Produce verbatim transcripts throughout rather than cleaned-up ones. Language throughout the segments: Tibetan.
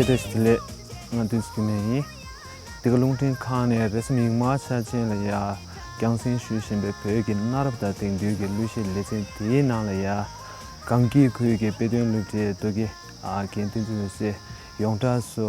བཀྲ་ཤིས་བདེ་ལེགས། ང་བདུན་ཚེ་རྒྱུད་སྨད་ཡིན། འདི་ག་རླུང་འཕྲིན་ཁང་ནས་རེས་གཟའ་མིག་དམར་ཆ་ཅན་ལ་ཡ་རྒྱང་སྲིང་ཞུ་བཞིན་པའི་བོད་ཀྱི་གནའ་རབས་དང་དེང་དུས་ཀྱི་གླུ་གཞས་ལེ་ཚན་དེའི་ནང་ལ་ཡ་གངས་སྐྱིད་ཁུལ་གྱི་དཔེ་སྟོན་སློབ་གྲྭའི་རྡོ་རྗེ་རྒན་བསྟན་འཛིན་འོད་ཟེར་ཡོངས་གྲགས་སུ་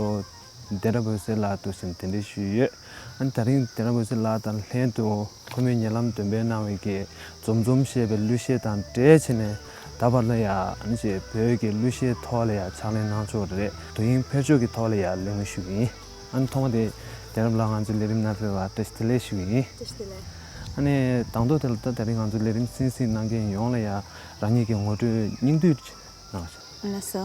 ལྡན་རབས་འོད་ཟེར་ལགས་འདུག་ཟིན་གདན་འདྲེན་ཞུས་ཡོད། ཨ་ནི་ད་རིང་ལྡན་རབས་འོད་ཟེར་ལགས་དང་ལྷན་དུ་ཁོ་མོས་ཉེ་ལམ་འདོན་སྤེལ་གནང་བའི་གི་འཛོམས་འཛོམས་ཞེས་པའི་གླུ་གཞས་དང་འབྲེལ་བྱས་ནས་ད་བར་ལ་ཡ་ཨ་ནི་ཅིག་བོད་ཀྱི་གླུ་གཞས་ཐོག་ལ་ཡ་ཕྱག་ལས་གནང་ཕྱོགས་རེད། དོ་དབྱིངས་འཕེལ་ཕྱོགས་ཀྱི་ཐོག་ལ་ཡ་ལན་ཞུ་གི་ཡིན། ཨ་ནི་ཐོག་མ་དེ་ལྡན་རབས་ལགས་ང་ཚོའི་ལས་རིམ་ནང་ཕེབས་པར་བཀྲ་ཤིས་བདེ་ལེགས་ཞུ་གི་ཡིན། བཀྲ་ཤིས་བདེ་ལེགས། ཨ་ནི་དང་ཐོག་དེ་ལ་ད་ད་རིང་ང་ཚོའི་ལས་རིམ་གསན་གཟིགས་གནང་མཁན་ཡོངས་ལ་ཡ་རང་ཉིད་ཀྱི་ངོ་སྤྲོད་སྙིང་བསྡུས་གནང་ཞིག་ལགས་སོ།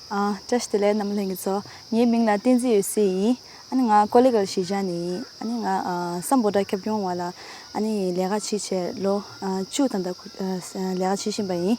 ཨ། བཀྲ་ཤིས་བདེ་ལེགས་རྣམ་པ་ལྷན་རྒྱས་ཚོ། ངའི་མིང་ལ་བསྟན་འཛིན་འོད་ཟེར་ཡིན། ཨ་ནི་ང་ཀོ་ལི་གྷལ་གཞིས་ཆགས་ནས་ཡིན། ཨ་ནི་ང་ཨ་སམ་བྷོ་ཊ་ཁྱབ་ཁོངས་བར་ལ་ཨ་ནི་ལས་ཀ་བྱེད་བྱས་ལོ་ཨ་བཅུ་ད་ལྟ་ཁུ་ཨ་ལས་ཀ་བྱེད་བཞིན་པ་ཡིན།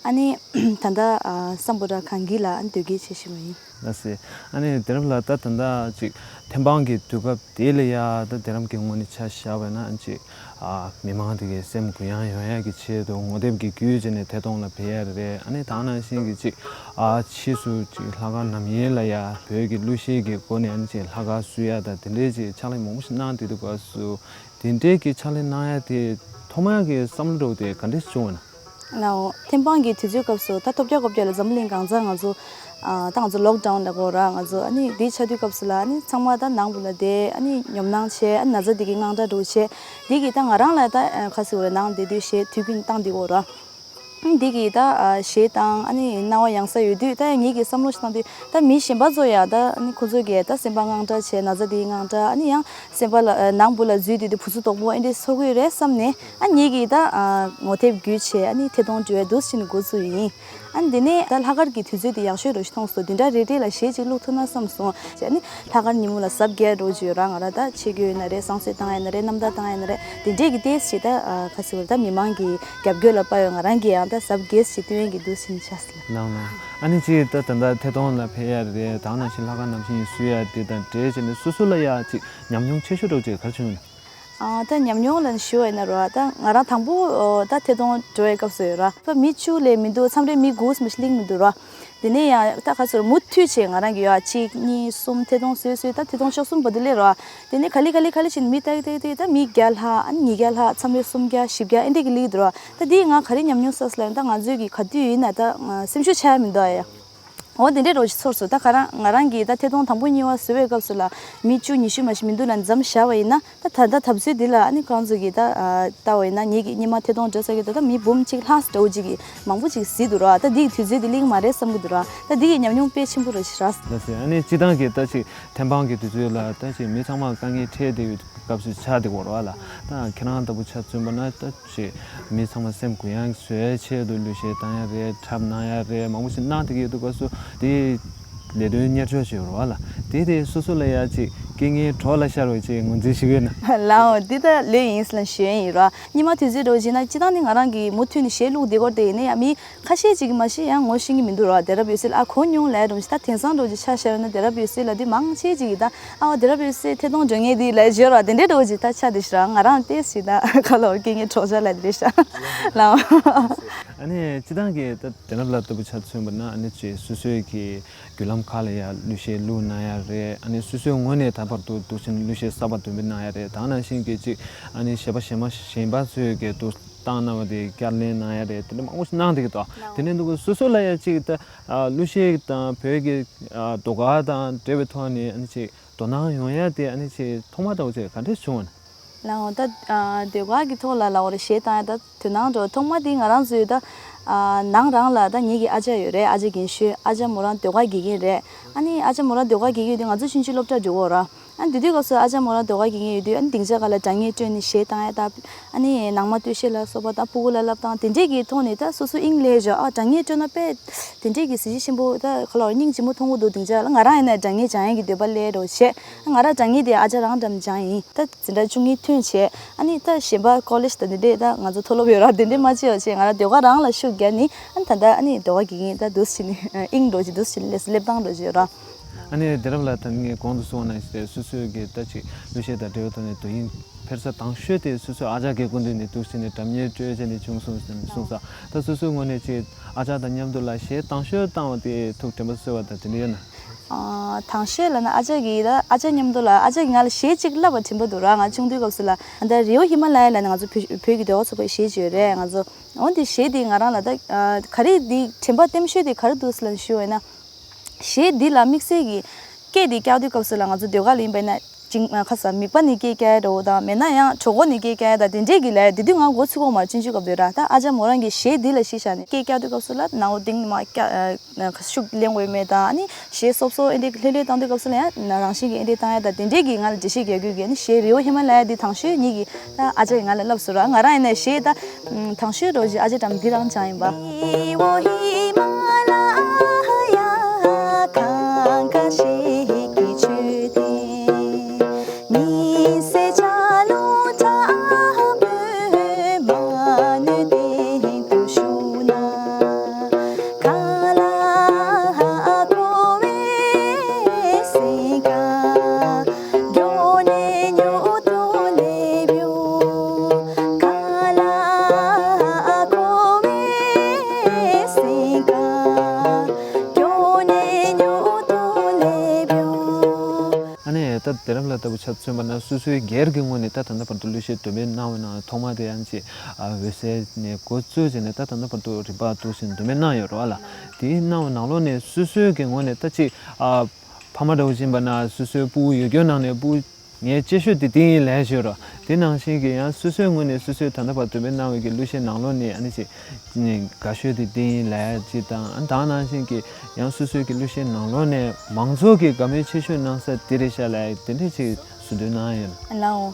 ཨ་ནི་ད་ལྟ་ཨ་སམ་བྷོ་ཊ་གངས་སྐྱིད་ལ་ཨ་ནི་སྡོད་སྐྱེལ་བྱེད་བཞིན་པ་ཡིན། ལགས་སེ། ཨ་ནི་ལྡན་རབས་ལགས་ད་ད་ལྟ་ཅིག་ཐེམ་སྤང་གི་དུས་སྐབས་དེ་ལ་ཡ་ད་ལྡན་རབས་ཀྱི་ངོས་ནས་ཆ་བཞག་པ་ན་ཅིག་ཨ་མི་མང་དེ་གའི་སེམས་གུ་ཡངས་ཡོང་ཡག་གི་ཆེད་དུ་ངོ་དེབ་ཀྱི་བརྒྱུད་བྱས་ནས་ཐད་གཏོང་ལ་ཕེབས་ཡག་རེད། ཨ་ནི་ད་ནང་བཞིན་གྱི་ཅིག་ཨ་ཕྱིས་སུ་ཅིག་ལྷག་དཀར་རྣམ་རྒྱལ་ལ་ཡ་བོད་ཀྱི་གླུ་གཞས་ཀྱི་སྒོ་ནས་ཨ་ནི་ཅིག་ལྷག་དཀར་བསུ་ཡག་དང་དེ་འདྲའི་ཅིག་ཕྱག་ལས་མང་པོ་ཞིག་གནང་བསྡད་འདུག་ག་སུ། དེ་འདྲའི་གི་ཕྱག་ལས་གནང་ཡག་དེ་ཐོག་མ་གི་བསམ་བློ་འདྲ་བོ་དེ་ག་འདྲས་བྱུང་བ་ན། ལའོ། ཐེམ་སྤང་གི་དུས་ཚོད་སྐབས་སུ་ད་ཐོབ་རྒྱག་གོ་རྒྱག་ལ་འཛམ་གླིང་གང་ཚང་ང་ཚོ་ཨ་ད་ང་ཚོ་ལོག་ཌའུན་ལ་གོ་ར། ང་ཚོ་ཨ་ནི་དེའི་ཆ་དུས་སྐབས་སུ་ལ་ཨ་ནི་ཚང་མ་ད་ནང་བུ་ལ་བསྡད། ཨ་ནི་ཉོབ་སྣང་བྱས། ཨ་ན་ཚ་དེ་གི་དངངས་སྐྲག་འདྲ་བོ་བྱས། དེ་གི་ད་ང་རང་ལ་ད་ཁ་སི་འོ་ལ་ནང་བསྡད་དུས་ཞེས་དུས་རྒྱུན་བཏང་དེ་གོ་ར། འདི་གི་ད་ཨ་གཞས་དང་ཨ་ནི་སྣང་བ་ཡང་ས་ཡོད་དུས། ད་ངེད་ཀྱི་བསམ་བློ་ཞིག་བཏང་དུས་ད་མི་གཞན་པ་ཚོ་ཡང་ད་ཨ་ནི་ཁོ་ཚོ་གིས་ད་སེམས་པ་དངངས་སྐྲག་བྱས། ན་ཚ་དེའི་དངངས་སྐྲག། ཨ་ནི་ཡང་སེམས་པ་ལ་ཨ་ནང་བུ་ལ་འཛུལ་དུས་དེ་བུ་ཚོ་དོག་པོ་ཨེ་འདྲས་ཚོར་གི་རེད་བསམ་ནས། ཨ་ངེད་ཀྱིས་ད་ཨ་ངོ་དེབ་བརྒྱུད་བྱས་ཨ་ནི་ཐད་གཏོང་འབྲེལ་བའི་འདུག་ཕྱིན་འགོ་ཚུགས་ཡིན། ཨ་ནི་དེ་ནས་ད་ལྷག་དཀར་གྱི་དུས་ཚོད་དེ་ཡག་ཤོས་རུ་ཞིག་མཐོང་སོང་། དེ་འདྲ་རེ་རེ་ལ་གཞས་ཅིག་བླུག་ཐུབ་ན་བསམ་སོང་། ཨ་ནི་ལྷག་དཀར་ཉིན་མོ་ལ་གཟབ་རྒྱས་འགྲོ་བརྗོད་ར། ང་ར་ད་ཆེ་རྒྱུ་ཡོད་ན་རེད། བསང་གསོལ་བཏང་ཡ་ན་རེད། རྣམ་ཐར་བཏང་ཡ་ན་རེད། དེ་འདྲས་ཀྱི་ཏེས་ཞེ་ད་ཁ་སི་བར་ད་མི་མང་གི་རྒྱབ་སྐྱོར་ལ་དཔའ་བའི་ང་རང་གི་ཡང་ད་གཟབ་རྒྱས་ཞེ་སྟོན་གྱི་འདུག་ཕྱིན་ཆ་ལ། ནང་ན། ཨ་ནི་ཅིག་ད་ད་ད་ཐད་གཏོང་ལ་ཕེབས་ཡ་རེད། དང་ནང་བཞིན་ལྷག་དཀར་ནང་བཞིན་བསུ་ཡ་དེ་དང་འབྲེལ་བྱས་ནས་སོ་སོ་ལ་ཡ་ཅིག་ཉམས་མྱོང་ཆེ་ཤོས་འདྲ་བོ་ཅིག་ག་རེ་བྱུང་ཡོད་ན། ཨ་ད་ཉམས་མྱོང་ལ་ཞུ་བ་ཡིན་ན་རོ། ད་ང་རང་དང་པོ་ཨོ་ད་ཐད་གཏོང་འགྲོ་བའི་སྐབས་སུ་ཡོད་ར། ད་མི་བཅུ་ལས་མི་འདུག་མཚམས་རེ་མི་དགུ་མ་ཞིག་སླེབས་མི་འདུག་ར། དེ་ནས་ཡང་ད་ག་ཚོད་མུ་མཐུད་བྱས་ང་རང་གི་ཡོད་ཨ་གཅིག་གཉིས་གསུམ་ཐད་གཏོང་བཟོས་བཟོས། ད་ཐད་གཏོང་ཆ་གསུམ་བར་དུ་སླེབས་ར། དེ་ནས་ག་ལེ་ག་ལེ་ག་ལེ་བྱས་ནས་མི་ཏག་ཏག་ཏག་ད་མི་བརྒྱ་ལྷག་ཨ་ནི་ཉིས་བརྒྱ་ལྷག་མཚམས་རེ་སུམ་བརྒྱ་བཞི་བརྒྱ་ཨེ་འདྲས་ཀྱི་སླེབས་འདུག་ར། ད་འདིས་ང་ག་རེ་ཉམས་མྱོང་བསགས་ལ་ད་ང་ཚོའི་གི་ག་དུས་ཡིན་ན་ད་སེམས་ཤུགས་ཆག་ཡ་མི་འདུག་ཨ་ཡ། འོ་དེ་འདྲའི་རོ་ཞིག་ཚོར་སོང་། ད་ག་རང་ང་རང་གིས་ད་ཐད་གཏོང་དང་པོ་གཉིས་པ་བཟོ་བའི་སྐབས་སུ་ལ་མི་བཅུ་ཉི་ཤུ་མ་ཞིག་མི་འདུག་ལ་མཚམས་བཞག་པ་ཡིན་ན། ད་ད་ལྟ་ད་བཟོས་འདི་ལ་ཨ་ནི་གང་ཚོད་ཀྱིས་ད་ལྟ་བ་ཡིན་ན་ངེད་ཀྱི་སྙེ་མ་ཐད་གཏོང་འགྲོ་ས་གི་ད་ད་མི་འབུམ་གཅིག་ལྷག་འདྲ་བོ་ཅིག་གིས་མང་པོ་ཅིག་གཟིགས་འདུག་ར། ད་འདི་གི་དུས་ཚོད་འདི་གླེང་མ་རེད་བསམ་གི་འདུག་ར། ད་འདི་གི་ཉམས་མྱོང་དཔེ་ཆེན་པོ་ར་ཞིག་ར། ལགས་སེ། ཨ་ནི་སྤྱི་བཏང་གི་ད་ཅིག་ཐེམ་སྤང་གི་དུས་ཚོད་ལ་ད་ཅིག་མི་ཚང་མ་དཀའ་ངལ་འཕྲད་བསྡད་ཡོད་སྐབས་སུ་ཆགས་བསྡད་ཡོད་རེད་བ་ལ། ད་ཁྱེད་རང་ལྟ་བུ་ཆ་མཚོན་པ་ན་ད་ཅིག་མི་ཚང་མ་སེམས་གུ་ཡངས་བཟོ་ཡའི་ཆེད་དུ་གླུ་གཞས་བཏང་ཡ་རེད། འཁྲབ་གནང་ཡ་རེད། མང་པོ་ཞིག་གནང་བསྡད་ཀྱི་ཡོད་འདུག་སྐབས་སུ་དེ་ལས་དོན་གཉེར་ཕྱོགས་ཤིག་ཡོད་རེད་བ་ལ། དེ་དེ་སོ་སོ་ལ་ཡ་ཅིག་རྐྱེན་ངན་གྲོགས་ལ་ཤར་བའི་ཅིག་ངོས་འཛིན་ཞིག་ཡོད་ན། ལའོ་འདི་ད་ལོས་ཡིན་ཟེར་ལ་ཞུ་ཡ་ཡིན་ར། སྙེ་མ་དུས་ཚོད་འགྲོ་བཞིན་ན་སྤྱི་བཏང་ནི་ང་རང་གིས་མུ་མཐུད་ནས་གཞས་བླུགས་བསྡད་ཀྱི་ཡོད་དེ། ཡིན་ན་ཡང་མི་ཁ་ཤས་ཅིག་གིས་མ་གཞི་ཡང་ངོ་ཤེས་ཀྱི་མི་འདུག་ར། དེང་རབས་འོད་གསལ་ཨ་གོ་མྱོང་ལབ་རུང་ཞིག་ད་དེང་སང་འགྲོ་ཅིག་ཆ་བཞག་ཡོད་ན་དེང་རབས་འོད་གསལ་ལབ་དུས་མང་ཆེ་ཅིག་གིས་ད་ཨ་བ་དེང་རབས་འོད་གསལ་ཐད་གཏོང་འགྲོ་མཁན་འདི་ལབ་བརྗོད་ར། དེ་འདྲའི་འགྲོ་ཅིག་ད་ཆགས་བསྡད་ཤག་ར། ང་རང་ཏོག་ཙམ་ཞིག་ད་ཁ་ལོ་རྐྱེན་ངན་གྲོགས་ཆགས་ལབ་དེ་རེད་ཤག་ལའོ། ཨ་ནི་སྤྱི་བཏང་གི་ད་དེང་རབས་ལ་ལྟ་བུ་ཆ་མཚོན་པ་ན་ཨ་ནི་ཅིག་སོ་སོའི་གི་བརྒྱུད་ལམ་ཁག་ལ་ཡ་གླུ་གཞས་བླུགས་གནང་ཡ་རེད། ཨ་ནི་སོ་སོའི་ངོས་ནས་ད་བར་དུ་འདུག་ཕྱིན་གླུ་གཞས་གསར་པ་འདོན་སྤེལ་གནང་ཡ་རེད། ད་ནང་བཞིན་གྱི་ཅིག་ཨ་ནི་གཞས་པ་གཞས་མ་གཞན་པ་ཚོས་གི་འདུག་བཏང་གནང་བ་དེ་བསྐྱར་ལེན་གནང་ཡ་རེད། དེ་འདྲ་མང་པོ་ཞིག་གནང་བསྡད་ཀྱི་འདུག་དེ་ནས་འདུག་གི་སོ་སོ་ལ་ཡ་ཅིག་ད་གླུ་གཞས་དང་བོད་ཀྱི་ཟློས་གར་དང་འབྲེལ་བའི་ཐོག་ནས་ཨ་ནི་ཅིག་དོ་སྣང་ཡོང་ཡ་དེ་ཨ་ནི་ཅིག་ཐོག་མ་ལྟ་བུ་ཅིག་ག་འདྲས་བྱུང་བ་ན། ལའོ་ད་ཟློས་གར་གྱི་ཐོག་ལ་ལའོ་རེ་གཞས་བཏང་ཡ་ད་དོ་སྣང་འགྲོ་ཐོག་མ་དེ་ང་རང་ཚོའི་ད་ནང་རང་ལ་ད་ངེད་ཀྱི་ཨ་ཅག་ཡོད་རེད། ཨ་ཅག་རྒན་ཤོས། ཨ་ཅག་མོ་རང་ཟློས་གར་དགེ་རྒན་རེད། ཨ་ནི་ཨ་ཅག་མོ་རང་ཟློས་གར་དགེ་རྒན་ཡོད་དུས་ང་ཚོ་ཆུང་ཆུང་སློབ་གྲྭ་འགྲོ་གི་ཡོད་ར། ཨ་ནི་དེ་དུས་སྐབས་སུ་ཨ་ཅག་མོ་རང་ཟློས་གར་དགེ་རྒན་ཡོད་དུས་ཨ་ནི་སྡིངས་ཆ་སྒང་ལ་སྒྲ་སྙན་དཀྲོལ་ནས་གཞས་བཏང་ཡ་ད། ཨ་ནི་ནང་མ་སྟོད་གཞས་ལ་སོགས་པ་དང་ཕྲུ་གུ་ལ་བསླབ་སྟངས་དེ་འདྲས་ཀྱི་ཐོག་ནས་ད་སོ་སོ་དབྱིངས་སླེབས་བཞག་ཨ་སྒྲ་སྙན་དཀྲོལ་ན་དཔེ་དེ་འདྲས་ཀྱི་གཟི་བརྗིད་ཆེན་པོ་ད་ག་ལ་བར་སྙིང་རྗེ་མོ་མཐོང་གི་འདུག་སྡིངས་ཆ་ལ། ང་རང་ཡིན་ན་སྒྲ་སྙན་སྦྱང་ཡ་གི་འདོད་པ་སླེབས་འགྲོ་བྱས། ང་རང་སྒྲ་སྙན་དེ་ཨ་ཅག་རང་འགྲམ་སྦྱངས་ཡིན། ད་འཛིན་གྲྭ་བཅུ་གཉིས་ཐོན་བྱས་ཨ་ནི་ད་གཞན་པ་ཀོ་ལེཇ་དང་དེ་འདྲས་ད་ང་ཚོ་མཐོ་སློབ་ཡོད་ར། དེ་འདྲས་མ་བྱས་བ་བྱས་ང་རང་ཟློས་གར་རང་ལ་ཤུགས་རྒྱག་ནི་ཨ་ནི་ད་ལྟ་ཨ་ནི་ཟློས་གར་དགེ་རྒན་ད་འདུག་སེ་བྱས་ནས་དབྱིངས་འགྲོ་བྱས་འདུག་སེ་བྱས་ནས་སླེབས་སྟངས་འགྲོ་བྱས་ཡོད་ར། ཨ་ནི་དེང་རབས་ལ་ད་ངས་གོང་དུ་གསུངས་པ་ནང་བཞིན་སོ་སོའི་གི་ད་ཅིག་གླུ་གཞས་དང་འབྲེལ་བའི་ཐོག་ནས་དོ་དབྱིངས་འཕེལ་ས་དང་ཤོས་དེ་སོ་སོའི་ཨ་ཅག་གི་སྐུ་མདུན་ནས་འདུག་སེ་བྱས་ནས་སྒྲ་སྙན་དཀྲོལ་བྱས་ནས་བྱུང་སོང་ཟེར་ནས་གསུངས་ས། ད་སོ་སོའི་ངོས་ནས་ཅིག་ཨ་ཅག་དང་མཉམ་དུ་ལ་གཞས་དང་ཤོས་བཏང་བ་དེ་ཐུགས་དྲན་པ་གསོས་པ་དང་དེ་འདྲ་ཡོད་ན། ཨ། དང་ཤོས་ལབ་ན་ཨ་ཅག་གིས་ད་ཨ་ཅག་མཉམ་དུ་ལ་ཨ་ཅག་གིས་ང་ལ་གཞས་གཅིག་བསླབས་པ་དྲན་པ་འདུག་ར། ང་ཆུང་དུས་སྐབས་སུ་ལ་ད་རི་བོ་ཧི་མ་ལ་ཡ་ལབ་ནས་ང་ཚོ་བོད་བོད་ཀྱི་ཟློས་གར་ཚོགས་པའི་གཞས་ཅིག་ཡོད་རེད། ང་ཚོ་འོ་དེ་གཞས་དེ་ང་རང་ལ་ད་ཨ་ག་རེ་དེ་དྲན་པ་གཏིང་ཤོས་དེ་ག་རེ་འདུག་ཟེར་ལབ་ཞུ་བ་ཡིན་ན། གཞས་འདི་ལ་དམིགས་བསལ་གྱི་སྐད་འདི་རྒྱག་དུས་སྐབས་སུ་ལ་ང་ཚོ་ཟློས་གར་ལ་ཡིན་པ་ཡིན་ན་ཅིང་ཁ་ས་མིད་པ་ནས་སྐད་རྒྱག་ཡ་འདྲ་བོ་དང་མེད་ན་ཡང་གྲོད་ཁོག་ནས་སྐད་རྒྱག་ཡ་དང་དེ་འདྲས་ཀྱི་ལས་དེ་དུས་ང་མགོ་ཚོས་གོ་མ་རེད། སྤྱོད་འཇུག་སྐབས་དུས་ར། ད་ཨ་ཅག་མོ་རང་གི་གཞས་འདི་ལ་གཞི་བཞག་ནས་སྐད་རྒྱག་དུས་སྐབས་སུ་ལ་ནང་ལོགས་སྟེང་ནས་མ་རྒྱག་ཤུགས་ལེན་དགོས་མེད་དང་། ཨ་ནི་གཞས་སོབ་སོབ་ཨེ་འདྲས་ལྷོད་ལྷོད་བཏང་དུས་སྐབས་སུ་ལ་ཡང་རང་བཞིན་གྱིས་ཨེ་འདྲས་བཏང་ཡ་དང་དེ་འདྲས་ཀྱི་ང་ལ་འགྲེལ་བཤད་རྒྱག་དགོས་ཀྱི། ཨ་ནི་གཞས་རི་བོ་ཧི་མ་ལ་ཡ་འདི་དང་ཤོས་ཉིད་ཀྱི་ད་ཨ་ཅག་གིས་ང་ལ་བསླབས་སོང་ར། ང་རང་ཡིན་ན་གཞས་ད་དང་ཤོས་རོ་གཞི་ཨ་ཅག་འགྲམ་འདི་རང་སྦྱངས་ཡིན་པ། ཨ་ནི་ད་དེ་རབས་ལ་ལྟ་བུ་ཆ་མཚོན་པ་ན་སོ་སོའི་སྒེར་གྱི་ངོས་ནས་ད་ད་ལྟ་བར་དུ་གླུ་གཞས་འདོན་སྤེལ་གནང་བའི་ནང་ཐོག་མ་དེ་ཡང་ཅིག་ཨ་འོད་གསལ་ནས་འགོ་བཙུགས་བྱས་ནས་ད་ད་ལྟ་བར་དུ་རིམ་པ་འདུག་བཞིན་འདོན་སྤེལ་གནང་ཡོད་རེད་བ་ལ། དེའི་གནང་བའི་ནང་ལོགས་ནས་སོ་སོའི་གི་ངོས་ནས་ད་ཅིག་ཨ་ཕ་མ་འདྲ་བོ་ཅིག་ཡིན་པ་ན་སོ་སོའི་ཕྲུ་གུ་ཡོད་རྒྱུ་ནང་ནས་ཕྲུ་གུ་ངའི་གཅེས་ཤོས་དེ་དེ་ཡིན་ལབ་ཡ་ཅིག་ཡོད་རེད། དེ་ནང་བཞིན་གྱི་ཡང་སོ་སོའི་ངོས་ནས་སོ་སོའི་ད་ལྟ་བར་འདོན་སྤེལ་གནང་བའི་གི་གླུ་གཞས་ནང་ལོགས་ནས་ཨ་ནི་ཅིག་དགའ་ཤོས་དེ་དེ་ཡིན་ལབ་ཡ་ཅིག་དང་། ཨ་ནི་ད་ནང་བཞིན་གྱི་ཡང་སོ་སོའི་གི་གླུ་གཞས་ནང་ལོགས་ནས་མང་ཚོགས་ཀྱིས་དགའ་མོས་ཆེ་ཤོས་གནང་ས་དེ་རེད་ཤག་ལབ་ཡ་དེ་འདྲས་ཅིག་ཟུར་འདོན་གནང་ཡ་ཡོད་ན། ལའོ།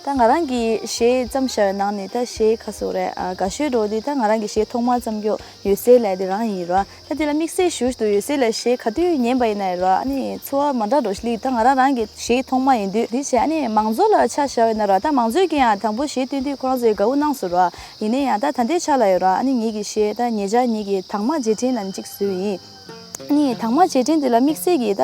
ད་ང་རང་གི་གཞས་བརྩམས་བཞག་པའི་ནང་ནས་ད་གཞས་ག་ཚོད་རེད། ཨ་དགའ་ཤོས་འདྲ་བོ་དེ་ད་ང་རང་གི་གཞས་ཐོག་མར་བརྩམས་རྒྱུ་འོད་གསལ་ལབ་ཡ་དེ་རང་ཡིན་ར། ད་དེ་ལ་དམིགས་བསལ་ཞུ་ཞུ་འདུག་འོད་གསལ་ལ་གཞས་ག་དུས་ཉན་པ་ཡིན་ན་ར། ཨ་ནི་ཚོར་བ་མ་འདྲ་འདྲ་ཞིག་སླེབས། ད་ང་རང་རང་གི་གཞས་ཐོག་མ་ཡིན་དུས་དེ་བྱས། ཨ་ནི་མང་ཚོགས་ལ་ཆ་བཞག་པ་ཡིན་ན་ར། ད་མང་ཚོགས་ཀྱིས་ཡང་དང་པོ་གཞས་བཏོན་དུས་ཁོ་རང་ཚོས་དགའ་བོ་གནང་སོང་ར། ཡིན་ན་ཡང་ད་ད་ལྟའི་ཆ་ལ་ཡོད་ར། ཨ་ནི་ངེད་ཀྱི་གཞས་ད་ཉེ་ཆར་ངེད་ཀྱི་དྭངས་མ་རྗེས་དྲན་ལབ་ནས་གཅིག་བཟོས་ཡིན། ཨ་ནི་དྭངས་མ་རྗེས་དྲན་དེ་ལ་དམིགས་བསལ་གྱིས་ད་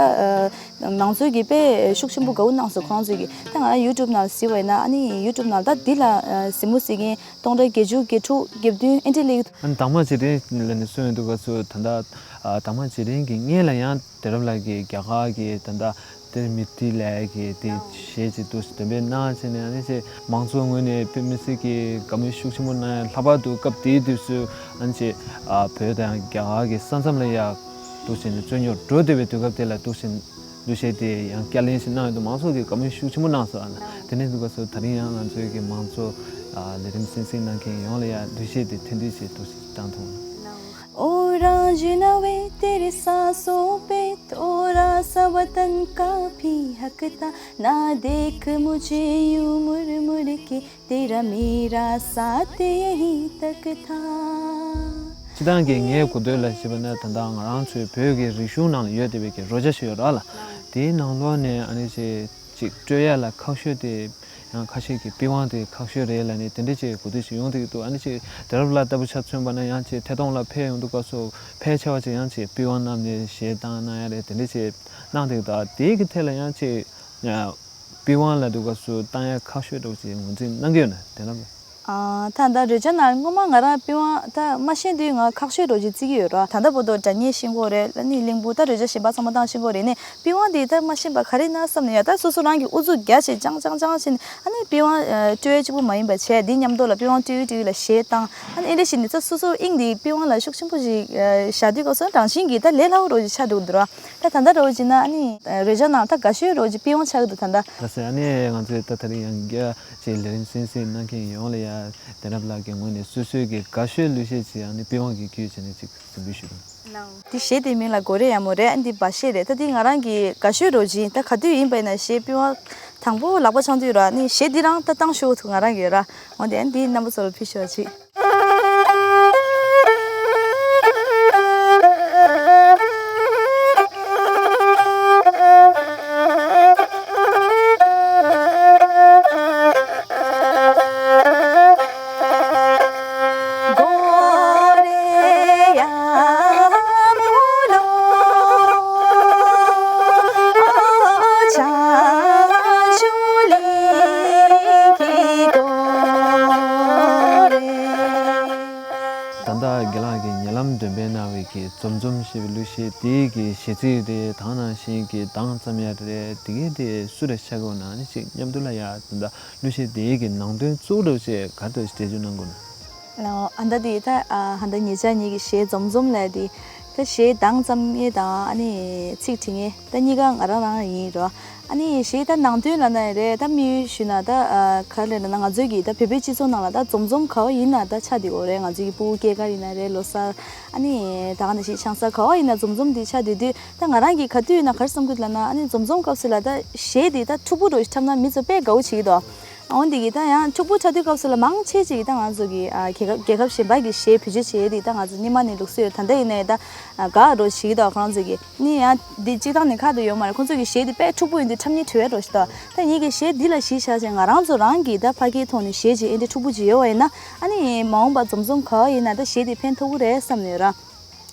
མང་ཚོགས་ཀྱིས་དཔེ་ཤུགས་ཆེན་པོ་དགའ་བོ་གནང་སོང་། ཁོ་རང་ཚོས་ཀྱིས་ད་ང་རང་ཡུ་ཊུབ་ནང་གཟིགས་པ་ཡིན་ན། ཨ་ནི་ཡུ་ཊུབ་ནང་ད་འདི་ལ་གཟིགས་མོ་གཟིགས་མཁན་སྟོང་ཕྲག་བརྒྱད་ཅུ་གྱ་དྲུག་གྱ་བདུན་ཨེ་འདྲས་སླེབས་ཀྱི་འདུག་ཨ་ནི་དྭངས་མ་རྗེས་དྲན་ལབ་ནས་གསུངས་ཡོང་དུས་སྐབས་སུ་ད་ལྟ་ཨ་དྭངས་མ་རྗེས་དྲན་གྱི་སྔོན་ལ་ཡང་དེ་རབས་ལགས་ཀྱིས་རྒྱ་གར་གྱི་ད་ལྟ་དེར་མི་ཏི་ལབ་ཀྱི་དེ་གཞས་ཅིག་འདུག་འདོན་སྤེལ་གནང་བྱས་ནས། ཨ་ནི་ཅིག་མང་ཚོགས་ངོས་ནས་དཔེ་མི་སྲིད་ཀྱི་དགའ་མོས་ཤུགས་ཆེན་པོ་གནང་ཡ། ལྷག་པར་དུ་སྐབས་དེའི་དུས་སུ་ཨ་ནི་ཅིག་ཨ་བོད་དང་རྒྱ་གར་གྱི་ས་མཚམས་ལ་ཡ་འདུག་བྱས་ནས་རྩོད་རྙོག་འགྲོ་བསྡད་པའི་དུས་སྐབས་དེ་ལ་འདུག་བྱས་གླུ་གཞས་དེ་ཡང་བསྐྱར་ལེན་ཞིག་གནང་ཡོད་འདུག་མང་ཚོགས་ཀྱིས་དགའ་མོས་ཤུགས་ཆེན་པོ་གནང་སོང་། ཨ་ནི་དེ་ནས་འདུག་ག་སོ་ད་རིང་ཡང་ང་ཚོའི་གི་མང་ཚོགས་ཨ་ལས་རིམ་གསན་གཟིགས་གནང་མཁན་ཡོངས་ལ་ཡ་གླུ་གཞས་དེ་འཐེན་ཏོག་ཙམ་འདུག་བྱས་བཏང་ཐུབ། ओ रांझणा वे तेरे सांसों पे थोड़ा सा वतन का भी हक था। ना देख मुझे यूं मुड़ मुड़ के, तेरा मेरा साथ यहीं तक था। སྤྱིར་བཏང་གི་ངའི་གོ་ཐོས་ལ་བྱས་པ་ན་ད་ལྟ་ང་རང་ཚོའི་བོད་ཀྱི་རིག་གཞུང་ནང་ལ་ཡོད་བསྡད་པའི་གི་རོལ་ཆ་ཞིག་ཡོད་རེད་ལ། དེའི་ནང་ལོགས་ནས་ཨ་ནི་ཅིག་ཅིག་སྤྲོད་ཡ་ལ་ཁག་ཤོས་དེ་ཡང་ཁ་ཤས་ཀྱིས་པི་ཝང་དེ་ཁག་ཤོས་རེད་ལབ་ནས་དེ་འདྲ་ཅིག་གོ་ཐོས་ཤིག་ཡོང་བསྡད་ཀྱི་འདུག་ཨ་ནི་ཅིག་དེ་རབས་ལ་ལྟ་བུ་ཆ་མཚོན་པ་ན་ཡང་ཅིག་ཐད་གཏོང་ལ་ཕེབས་ཡོང་དུས་སྐབས་སུ་ཕལ་ཆེ་བ་ཅིག་ཡང་ཅིག་པི་ཝང་བསྣམས་ནས་གཞས་བཏང་གནང་ཡ་རེད། དེ་འདྲ་ཅིག་གནང་བསྡད་ཀྱི་འདུག་དེའི་གི་ཐད་ལ་ཡང་ཅིག་ཡ། པི་ཝང་ལབ་དུས་སྐབས་སུ་བཏང་ཡ་ཁག་ཤོས་འདྲ་བོ་ཅིག་ངོས་འཛིན་གནང་གི་ཡོད་ན་དེ་ལ། ཨ། ད་ལྟ་རོལ་ཆ་ནང་སྔོན་མ་ང་རང་པི་ཝང་ད་མ་ཤེས་དུས་ང་ཁག་ཤོས་འདྲ་བོ་ཅིག་བརྩི་གི་ཡོད་ར། ད་ལྟ་བར་དུ་སྒྲ་སྙན་ཤེས་ཀྱི་ཡོད་རེད། ཨ་ནི་གླིང་བུ་ད་རོལ་ཆ་གཞན་པ་ཚང་མ་བཏང་ཤེས་ཀྱི་ཡོད་རེད། ནས་པི་ཝང་དེ་ད་མ་ཤེས་པ་ག་རེ་ན་བསམ་ནས་ཡ། ད་སོ་སོ་རང་གི་ཨུ་ཚུགས་རྒྱག་བྱས་ཅང་ཅང་ཅང་བྱས་ནས། ཨ་ནི་པི་ཝང་ཨ་སྤྲོད་ཡ་གཅིག་པུ་མ་ཡིན་པ་བྱས། དེ་མཉམ་དུ་ལ་པི་ཝང་སྤྲོད་སྤྲོད་ལ་གཞས་བཏང་། ཨ་ནི་ཨེ་འདྲ་བྱས་ནས་ད་སོ་སོ་དབྱིངས་དེ་པི་ཝང་ལ་ཤུགས་ཆེན་པོ་ཞིག་ཨ་བཞག་དུས་སྐབས་སུ་རང་བཞིན་གྱིས་ད་ལས་སླ་བོ་འདྲ་བོ་ཅིག་ཆགས་འགྲོ་གི་འདུག་ར། ད་ད་ལྟ་འདྲ་བོ་བྱས་ན་ཨ་ནི་རོལ་ཆ་ནང་ད་དགའ་ཤོས་འདྲ་བོ་ཅིག་པི་ཝང་ཆགས་ཀྱི་འདུག་ད་ལྟ། ལགས་སོ། ཨ་ནི་ང་ཚོས་ད་དེ་རིང་ཡང་བསྐྱར་ཅིག་ལས་རིམ་གསན་གཟིགས་གནང་མཁན་ཡོངས་ལ་ཡ་དེ་རབས་ལགས་ཀྱི་ངོས་ནས་སོ་སོའི་གི་དགའ་ཤོས་གླུ་གཞས་ཅིག་ཨ་ནི་པི་ཝང་གི་བརྒྱུད་བྱས་ནས་ཅིག་འཛིན་འབུལ་ཞུ་དང་། འདི་གཞས་དེ་མིང་ལ་གོ་རེ་ཡ་མོ་རེད། ཨ་འདི་འབའ་གཞས་རེད། ད་འདི་ང་རང་གི་དགའ་ཤོས་འདྲ་བོ་ཅིག་ཡིན། ད་ག་དུས་ཡིན་པ་ཡིན་ན་གཞས་པི་ཝང་དང་པོ་ལག་པ་འཆང་དུས་ར། ཨ་ནི་གཞས་འདི་རང་ད་བཏང་ཤོག་ཐུག་ང་རང་གི་ཡོད་ར། འོ་དེ་ཨ་འདི་རྣམ་པ་ཚོ་ལ་ཕུལ་ཤོག་ཅིག་འཛོམས་འཛོམས་ཞེས་པའི་གླུ་གཞས་དེའི་གི་གཞས་ཚིག་རེད། ད་ནང་བཞིན་གྱི་གདངས་ཙམ་ཡ་རེད། དེ་གའི་དེ་སུ་རེད་ཆགས་དགོས་ན་ནི་ཅིག་མཉམ་དུ་ལ་ཡ་ད་གླུ་གཞས་དེའི་གི་ནང་དོན་གཙོ་བོ་ཅིག་ག་རེ་འདྲ་ཞིག་འགྲེལ་བརྗོད་གནང་དགོས་ན། ཨ་ད་དེ་ད་ཨ་ཧ་ད་ཉེ་ཆར་ཉིད་ཀྱི་གཞས་འཛོམས་འཛོམས་ལས་དེ་ད་གཞས་གདངས་ཙམ་ངེས་དང་ཨ་ནི་ཚིག་བྲིས་ངེས་ད་གཉིས་ཀ་ང་རང་རང་ཡིན་རོ། ཨ་ནི་གཞས་ད་ནང་དོན་ལ་ན་རེད། ད་དམིགས་ཡུལ་ཞུས་ན་ད་ཨ་ག་རེ་ལབ་ན་ང་ཚོའི་གི་ད་བོད་པའི་སྤྱི་ཚོགས་ནང་ལ་ད་འཛོམས་འཛོམས་ག་བ་ཡིན་ན་ད་ཆགས་བསྡད་ཡོད་རེད། ང་ཚོའི་གི་ཕྲུ་གུ་སྐྱེས་སྐར་ཡིན་ན་རེད། ལོ་གསར་ཨ་ནི་ད་ག་ནང་བཞིན་ཆང་ས་ག་བ་ཡིན་ན་འཛོམས་འཛོམས་དེ་ཆགས་བསྡད་དུས། ད་ང་རང་གིས་ག་དུས་ཡིན་ན་ག་རེ་བསམ་གྱི་འདུག་ལབ་ན། ཨ་ནི་འཛོམས་འཛོམས་སྐབས་སུ་ལ་ད་གཞས་འདི་ད་འཁྲུག་པོ་འདྲ་ཞིག་འཁྲབ་ན་མི་ཚོ་དཔེ་དགའ་བོ་བྱེད་ཀྱི་འདུག་འོན་ཏེ་གི་ད་ཡང་འཁྲུག་པོ་འཁྲབ་དུས་སྐབས་སུ་ལ་མང་ཆེ་ཅིག་གིས་ད་ང་ཚོ་གི་ཨ་རྒྱལ་ཁབ་རྒྱལ་ཁབ་གཞན་པ་གི་གཞས་བེད་སྤྱོད་བྱེད་ཡས་འདི་ད་ང་ཚོ་སྔོན་མ་ནས་ལུགས་སྲོལ་ཡོད། ད་ལྟ་ཡིན་ནའི་ད་དགའ་འདྲ་བྱེད་ཀྱི་འདུག་ཁོ་རང་ཚོ་གི་ནི་ཡང་འདི་སྤྱིར་བཏང་ནས་ཁག་ཏུ་ཡོད་མ་རེད། ཁོ་ཚོ་གི་གཞས་འདི་དཔེ་འཁྲུག་པོ་ཡིན་དུས་འཁྲབ་སྙིང་བྲོ་བའི་འདྲ་ཞིག་འདུག་ད་ངེད་ཀྱི་གཞས་འདི་ལ་གཞི་བཞག་བྱས་ང་རང་ཚོ་རང་གིས་ད་ཕ་གིའི་ཐོག་ནས་གཞས་ཅིག་ཨེ་འདྲ་འཁྲུག་པོ་ཅིག་ཡོད་པ་ཡིན་ན། ཨ་ནི་མ་འོངས་པ་འཛོམས་འཛོམས་ག་བ་ཡིན་ན་ད་གཞས་འདི་ཕན་ཐོགས་ཀྱི་རེད་བསམ་ནས་ར།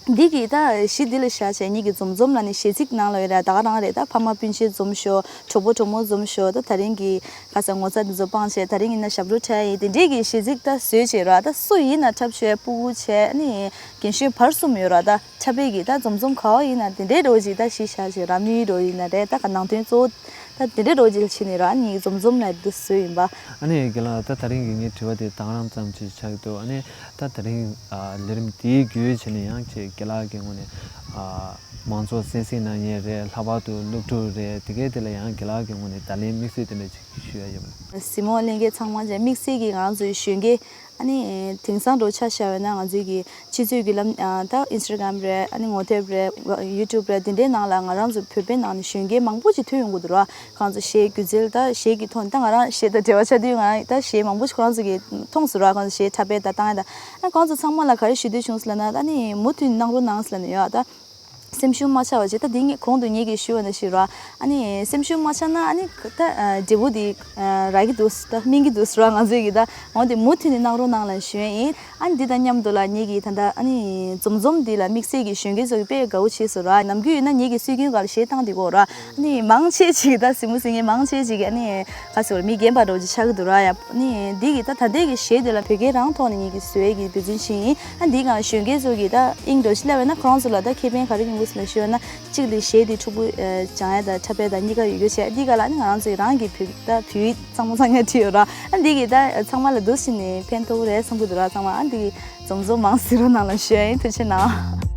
འདི་གི་ད་གཞི་འདི་ལ་བཞག་བྱས་ཉིད་ཀྱི་འཛོམས་འཛོམས་ལ་ནི་གཞས་ཚིག་ནང་ལ་ཡོད་རེད། ད་ག་རང་རེད། ད་ཕ་མ་སྤུན་མཆེད་འཛོམས་ཤོག་གྲོགས་པོ་གྲོགས་མོ་འཛོམས་ཤོག་ད་ད་རིང་གི་ག་ས་ངོ་ཚ་འདི་ཚོ་སྤངས་བྱས་ད་རིང་ཡིན་ན་ཞབས་བྲོ་འཁྲབ་ཡིན། དེ་འདྲའི་གི་གཞས་ཚིག་ད་བཟོས་བྱས་ར། ད་སུ་ཡིན་ན་འཁྲབ་ཤོག་སྤུ་གུ་བྱས་ནི་རྒན་གཞོན་བར་གསུམ་ཡོད་ར། ད་འཁྲབ་པའི་གི་ད་འཛོམས་འཛོམས་ག་བ་ཡིན་ན་དེ་འདྲའི་འདྲ་བོ་ཅིག་ད་གཞི་བཞག་བྱས་ར། དམིགས་ཡུལ་འདྲ་བོ་ཡིན་ན་རེད། ད་ག་ནང་དོན་གཙོ་བོ་ད་དེ་འདྲའི་རོ་ཅིག་ཕྱིན་ནས་ར་ནི་འཛོམས་འཛོམས་ལ་འདུ་བཟོས་ཡིན་པ། ཨ་ནི་རྒན་ལགས། ད་ད་རིང་གི་ངའི་དྲི་བ་དེ་དང་རང་ཙམ་ཅིག་ཆགས་ཀྱི་འདུག་ཨ་ནི་ད་ད་རིང་ཨ་ལས་རིམ་དེའི་བརྒྱུད་བྱས་ནས་ཡང་ཅིག་རྒན་ལགས་ཀྱི་ངོས་ནས་ཨ་མང་ཚོགས་གསན་གཟིགས་གནང་མཁན་རེད། ལྷག་པར་དུ་སློབ་ཕྲུག་རེད། དེ་གའི་དེ་ལ་ཡང་རྒན་ལགས་ཀྱི་ངོས་ནས་བརྡ་ལན་དམིགས་བསལ་དེ་འདྲ་ཅིག་ཞུ་ཡ་ཡོད་པ་རེད། གཟིགས་མོ་ལྷན་རྒྱས་ཚང་མ་ཅིག་དམིགས་བསལ་གྱིས་ང་རང་ཚོའི་གཞོན་སྐྱེས་ཨ་ནི་དེང་སང་འདྲ་ཆ་བཞག་པ་ཡིན་ན་ང་ཚོའི་གི་སྤྱི་ཚོགས་བརྒྱུད་ལམ་ཨ་ད་ཨིན་སི་ཊ་གྷ་རམ་རེད། ཨ་ནི་ངོ་དེབ་རེད། ཡུ་ཊུབ་རེད། དེ་འདྲའི་ནང་ལ་ང་རང་ཚོ་བོད་པའི་ནང་ནས་གཞོན་སྐྱེས་མང་པོ་ཅིག་ཐོན་ཡོང་གི་འདུག་ར། ཁོང་ཚོ་གཞས་སྒྱུ་རྩལ་ད་གཞས་ཀྱི་ཐོག་ནས་ད་ང་རང་གཞས་དང་འབྲེལ་བ་ཆགས་དུས་ང་རང་ད་གཞས་མང་པོ་ཞིག་ཁོ་རང་ཚོ་གིས་མཐོང་སོང་ར། ཁོང་ཚོ་གཞས་འཁྲབ་པ་ད་བཏང་ཡ་ད། ཨ་ཁོང་ཚོ་ཚང་མ་ལ་ག་རེ་ཞུ་འདོད་བྱུང་སོང་ལབ་ན། ད་ནི་མུ་མཐུད་གནང་རོགས་གནང་ལབ་ནས་ཡོད་ད། སེམས་ཤུགས་མ་ཆག་པ་བྱེད། ད་འདི་ངས་གོང་དུ་ངེད་ཀྱིས་ཞུས་པ་ནང་བཞིན་ར། ཨ་ནི་སེམས་ཤུགས་མ་ཆག་ན་ཨ་ནི་ད་འབྲས་བུ་འདི་རག་གི་འདུག་ད་སྨིན་གི་འདུག་ར། ང་ཚོས་ཀྱི་ད་འོན་ཏེ་མུ་མཐུད་ནས་གནང་རོགས་གནང་ལབ་ཞུ་ཡ་ཡིན། ཨ་ནི་འདི་དང་མཉམ་དུ་ལ་ངེད་ཀྱིས་ད་ལྟ་ཨ་ནི་འཛོམས་འཛོམས་འདི་ལ་དམིགས་བསལ་གྱི་གཞོན་སྐྱེས་ཚོ་གིས་དཔེ་དགའ་བོ་བྱས་སོང་ར། ནམ་རྒྱུན་ཡིན་ན་ངེད་ཀྱིས་སྲོལ་རྒྱུན་སྒང་ལ་གཞས་བཏང་བསྡད་ཀྱི་ཡོད་ར། ཨ་ནི་མང་ཆེ་ཅིག་ད་གཟིགས་མོ་གཟིགས་མཁན་མང་ཆེ་ཅིག་གིས་ཨ་ནི་ག་ཟེར་བ་མི་རྒན་པ་འདྲ་བོ་ཅིག་ཆགས་ཀྱི་འདུག་ར། ཡ་ཨ་ནི་འདི་གི་ད་ད་ལྟའི་གི་གཞས་འདི་ལ་བོད་སྐད་རང་ཐོག་ནས་ངེད་ཀྱིས་བཟོ་ཡས་ཀྱི་འབད་བརྩོན་བྱེད་ཡིན། ཨ་འདི་གང་གཞོན་སྐྱེས་ཚོ་གིས་ད་དབྱིངས་འདྲ་ཞིག་སླེབས་པ་ན་ཁོ་རང་ཚོ་ལ་ད་ཁེ་ཕན་ག་རེ་ཡོང་གི་ཟེར་ལབ་ཞུས་པ་ན། གཅིག་དེ་གཞས་དེ་འཁྲུག་པོ་ཨ་སྦྱང་ཡ་དང་འཁྲབ་པ་དང་གཉིས་ཀ་ཡོད་རྒྱུ་བྱས། འདི་ག་ལ་ནི་ང་རང་ཚོའི་རང་གི་བོད་ད་བོད་ཡིག་ཚང་མ་ཚང་མ་བྲིས་ཡོད་ར། ཨ་འདི་གི་ད་ཚང་མ་ལ་འདུག་སེ་ནས་ཕན་ཐོགས་རེད་བསམ་གྱི་འདུག་ར། ཚང་མ་ཨ་འདི་གི་འཛོམས་འཛོམས་མང་གཟིགས་རོགས་གནང་ལབ་ཞུ་ཡ་ཡིན། ཐུགས་རྗེ་གནང་།